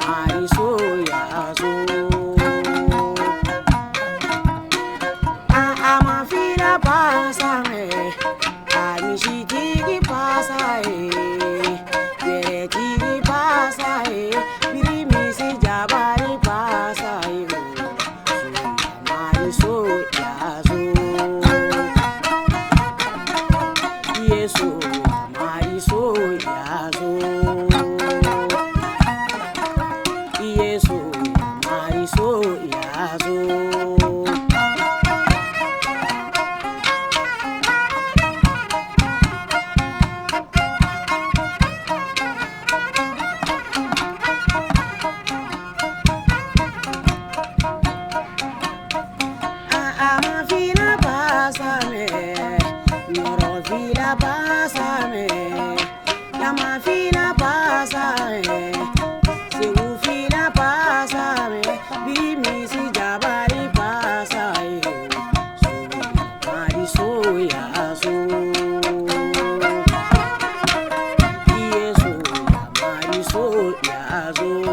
Mariso yazo. A mafila pasa me, a mishitigi pasa e, yeretigi pasa e, birimisi jabari pasa e, Mariso yazo. Yesu Mariso yazo. Yesu Mariso yazo. Amafina pasa me, Yorofina pasa me, Yamafina pasa me, Segufina pasa me, Bimisi jabari pasa e, So mariso yaso. Yesu mariso yaso.